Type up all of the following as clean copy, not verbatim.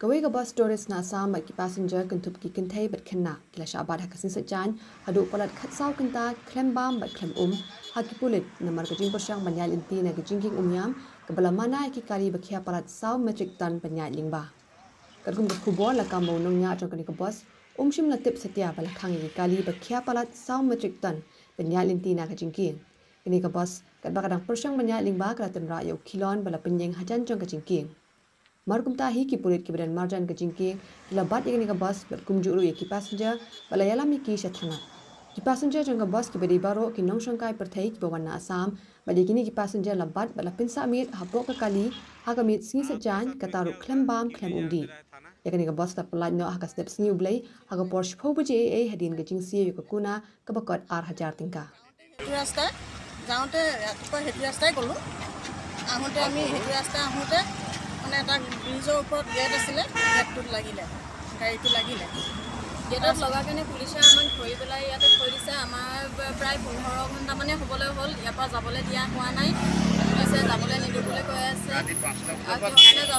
Kawe ka bus tourist na Assam ba ki passenger kentup ki kenthai bat khenna kila shabat ha kasin sachan hadu palat khatsau kenta khlembam bat khlem ha ki pulit namar ka jing persang banyal inti na ki jingking umyam ka bala mana ki kali bakhia palat sau metric ton banyal lingba kadkum ka khubor la kamau nongnya jong ka bus umshim la tip setia bala khangi ki kali bakhia palat sau metric ton banyal inti na ka jingking kini ka bus kat bakadang persang banyal lingba kala temra yo kilon bala penyeng hajan jong ka jingking Markum tahi ki pulit ki badan marjan ke jingking labat yang ni ka bus bat kumjuru ye ki passenger bala yalam ki shathana ki passenger jong ka bus ki badi baro ki nong shangkai perthai ki bawana Assam bali kini ki passenger labat bala pinsa amit hapo ka kali ha ka mit singi sajan kataru khlembam khlem umdi ye kini ka bus ta pelat no ha ka step singi ublei ha ka Porsche pho buje e hadin ke jingsi ye ka kuna ka bakot ar hajar tingka ৰাস্তা যাওঁতে ৰাতিপুৱা সেইটো ৰাস্তাই গ'লো আহোঁতে আমি সেইটো ৰাস্তা আহোঁতে মানে এটা ব্ৰিজৰ ওপৰত গেট আছিলে গেটটোত লাগিলে গাড়ীটো লাগিলে গেটত লগা কাৰণে পুলিচে আমাক ধৰি পেলাই ইয়াতে থৈ দিছে। আমাৰ প্ৰায় 15 ঘণ্টা মানে হ'বলৈ হ'ল, ইয়াৰ পৰা যাবলৈ দিয়া হোৱা নাই, পুলিচে যাবলৈ নিদিওঁ বুলি কৈ আছে।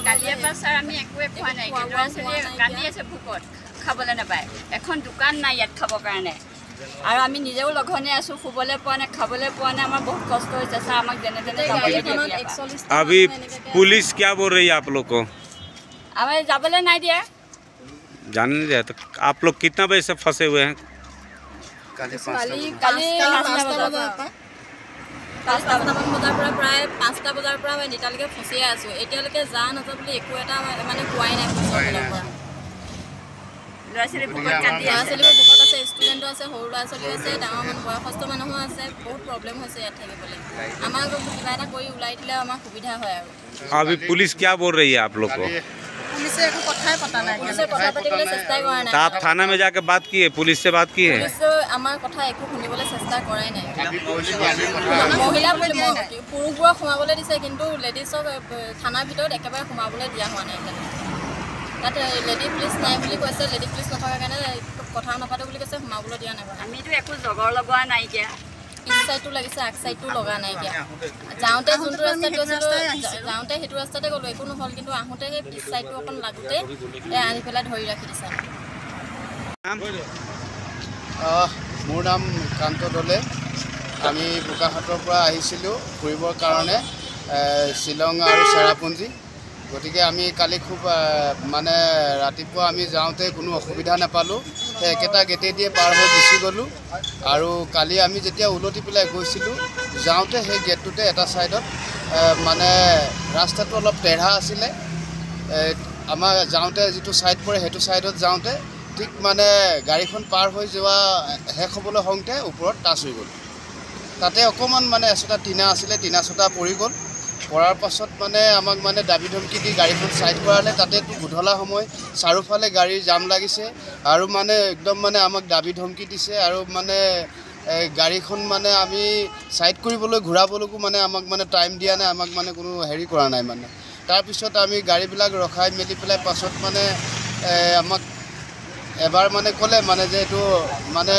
কালিৰ পৰা ছাৰ আমি একোৱে খোৱা নাই, ল'ৰা ছোৱালীয়ে কান্দি আছে ভোকত, খাবলৈ নাপায়, এখন দোকান নাই ইয়াত খাবৰ কাৰণে, আৰু আমি নিজেও লঘোণে আছোঁ, শুবলৈ পোৱা নাই, খাবলৈ পোৱা নাই, আমাৰ বহুত কষ্ট হৈছে ছাৰ, আমাক যেনে তেনে যাবলৈ দিয়ে। अभी पुलिस क्या बोल रही है आप लोग को? हमें जाबले नहीं दिया, जाने नहीं दिया। तो आप लोग कितना बजे से फंसे हुए हैं? काली 5টামান বজাৰ পৰা প্ৰায় 5টা বজাৰ পৰা আমি এতিয়ালৈকে ফচিয়ে আছোঁ। এতিয়ালৈকে যা নাযা বুলি একো এটা মানে কোৱাই নাই পুলিচৰ ফালৰ পৰা। ল'ৰা ছোৱালী ভোকত কান্দি ল'ৰা আছে, ছোৱালীবোৰ ভোকত আছে, ষ্টুডেণ্টো আছে, সৰু ল'ৰা ছোৱালীও আছে, ডাঙৰ মানুহ বয়সস্থ মানুহো আছে, বহুত প্ৰব্লেম হৈছে ইয়াত থাকিবলৈ। আমাক কিবা এটা কৰি ওলাই দিলে আমাৰ সুবিধা হয়। আৰু अभी पुलिस क्या बोल रही है आप लोग को? পুলিচে একো কথাই পতা নাই, পুলিচে কথা পাতিবলৈ চেষ্টাই কৰা নাই। तो आप थाना में जाके बात किए, पुलिस से बात की है? পুলিচে আমাৰ কথা একো শুনিবলৈ চেষ্টা কৰাই নাই। মহিলা পুৰুষবোৰক সোমাবলৈ দিছে, কিন্তু লেডিছক থানাৰ ভিতৰত একেবাৰে সোমাবলৈ দিয়া হোৱা নাই। তাত লেডি পুলিচ নাই বুলি কৈছে, লেডি পুলিচ নথকাৰ কাৰণে কথা নাপাতো বুলি কৈছে, সোমাবলৈ দিয়া নাই। আমিতো একো জগৰ লগোৱা নাইকিয়া, পিছ চাইডটো লাগিছে, আগ চাইডটো লগা নাইকিয়া। যাওঁতে যোনটো ৰাস্তাত গৈছিলোঁ, যাওঁতে সেইটো ৰাস্তাতে গ'লোঁ, একো নহ'ল, কিন্তু আহোঁতে সেই পিছ চাইডটো অকণ লাগোঁতে আনি পেলাই ধৰি ৰাখি দিছে। মোৰ নাম কান্ত দলে, আমি বোকাখাতৰ পৰা আহিছিলোঁ ফুৰিবৰ কাৰণে শ্বিলং আৰু চেৰাপুঞ্জী। গতিকে আমি কালি খুব মানে ৰাতিপুৱা আমি যাওঁতে কোনো অসুবিধা নাপালোঁ, সেই একেটা গেটেদিয়ে পাৰ হৈ গুচি গ'লোঁ। আৰু কালি আমি যেতিয়া উলটি পেলাই গৈছিলোঁ, যাওঁতে সেই গেটটোতে এটা ছাইডত মানে ৰাস্তাটো অলপ টেঢ়া আছিলে, আমাৰ যাওঁতে যিটো ছাইড পৰে সেইটো ছাইডত যাওঁতে ঠিক মানে গাড়ীখন পাৰ হৈ যোৱা শেষ হ'বলৈ হওঁতে ওপৰত টাচ হৈ গ'ল। তাতে অকণমান মানে এচটা টিনা আছিলে, টিনা চটা পৰি গ'ল। পৰাৰ পাছত মানে আমাক মানে দাবী ধমকি দি গাড়ীখন ছাইড কৰালে। তাতেতো গধূলা সময়, চাৰিওফালে গাড়ীৰ জাম লাগিছে আৰু মানে একদম মানে আমাক দাবী ধমকি দিছে। আৰু মানে গাড়ীখন মানে আমি ছাইড কৰিবলৈ ঘূৰাবলৈকো মানে আমাক মানে টাইম দিয়া নাই, আমাক মানে কোনো হেৰি কৰা নাই মানে। তাৰপিছত আমি গাড়ীবিলাক ৰখাই মেলি পেলাই পাছত মানে আমাক এবাৰ মানে ক'লে মানে যে এইটো মানে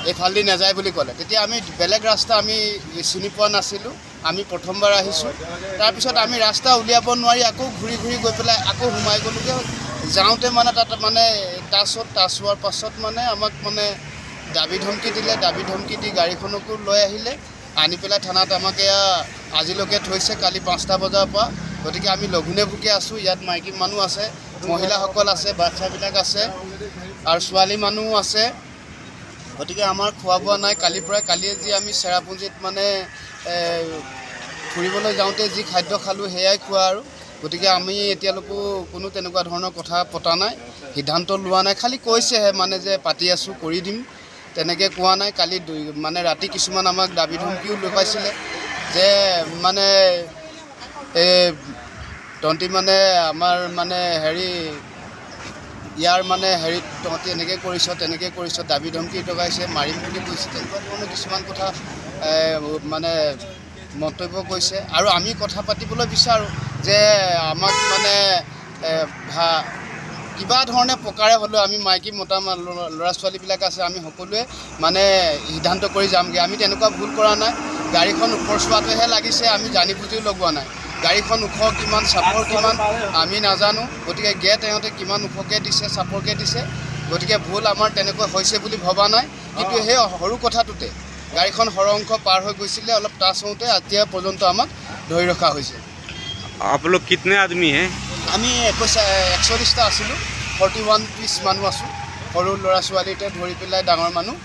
এইফালেদি নাযায় বুলি ক'লে। তেতিয়া আমি বেলেগ ৰাস্তা আমি চিনি পোৱা নাছিলোঁ, আমি প্ৰথমবাৰ আহিছোঁ। তাৰপিছত আমি ৰাস্তা উলিয়াব নোৱাৰি আকৌ ঘূৰি ঘূৰি গৈ পেলাই আকৌ সোমাই গ'লোগৈ। যাওঁতে মানে তাত মানে টাচ হোৱাৰ পাছত মানে আমাক মানে দাবী ধমকি দিলে, দাবী ধমকি দি গাড়ীখনকো লৈ আহিলে, আনি পেলাই থানাত আমাক এয়া আজিলৈকে থৈছে কালি 5টা বজাৰ পৰা। গতিকে আমি লঘোণে ভোকে আছোঁ। ইয়াত মাইকী মানুহ আছে, মহিলাসকল আছে, বাচ্ছাবিলাক আছে আৰু ছোৱালী মানুহো আছে। গতিকে আমাৰ খোৱা বোৱা নাই কালিৰ পৰাই। কালিয়ে যি আমি চেৰাপুঞ্জীত মানে ফুৰিবলৈ যাওঁতে যি খাদ্য খালোঁ সেয়াই খোৱা আৰু। গতিকে আমি এতিয়ালৈকো কোনো তেনেকুৱা ধৰণৰ কথা পতা নাই, সিদ্ধান্ত লোৱা নাই, খালি কৈছেহে মানে যে পাতি আছোঁ, কৰি দিম, তেনেকৈ কোৱা নাই। কালি মানে ৰাতি কিছুমান আমাক দাবী ধমকিও লগাইছিলে যে মানে এই তহঁতি মানে আমাৰ মানে হেৰি ইয়াৰ মানে হেৰিত তহঁতি এনেকৈ কৰিছ তেনেকৈ কৰিছ, দাবী ধমকি লগাইছে, মাৰিম বুলি কৈছে, তেনেকুৱা ধৰণৰ কিছুমান কথা মানে মন্তব্য কৰিছে। আৰু আমি কথা পাতিবলৈ বিচাৰোঁ যে আমাক মানে কিবা ধৰণে প্ৰকাৰে হ'লেও আমি মাইকী মতা ল'ৰা ছোৱালীবিলাক আছে, আমি সকলোৱে মানে সিদ্ধান্ত কৰি যামগৈ। আমি তেনেকুৱা ভুল কৰা নাই, গাড়ীখন ওপৰ চোৱাটোহে লাগিছে, আমি জানি বুজিও লগোৱা নাই। গাড়ীখন ওখ কিমান, চাপৰ কিমান আমি নাজানো। গতিকে গেট ইহঁতে কিমান ওখকৈ দিছে, চাপৰকৈ দিছে, গতিকে ভুল আমাৰ তেনেকৈ হৈছে বুলি ভবা নাই। কিন্তু সেই সৰু কথাটোতে গাড়ীখন সৰহ অংশ পাৰ হৈ গৈছিলে, অলপ টাচ হওঁতে এতিয়া পৰ্যন্ত আমাক ধৰি ৰখা হৈছে। आप लोग कितने आदमी हैं? আমি 41, 41টা আছিলোঁ, 41 পিচ মানুহ আছোঁ, সৰু ল'ৰা ছোৱালীতে ধৰি পেলাই ডাঙৰ মানুহ।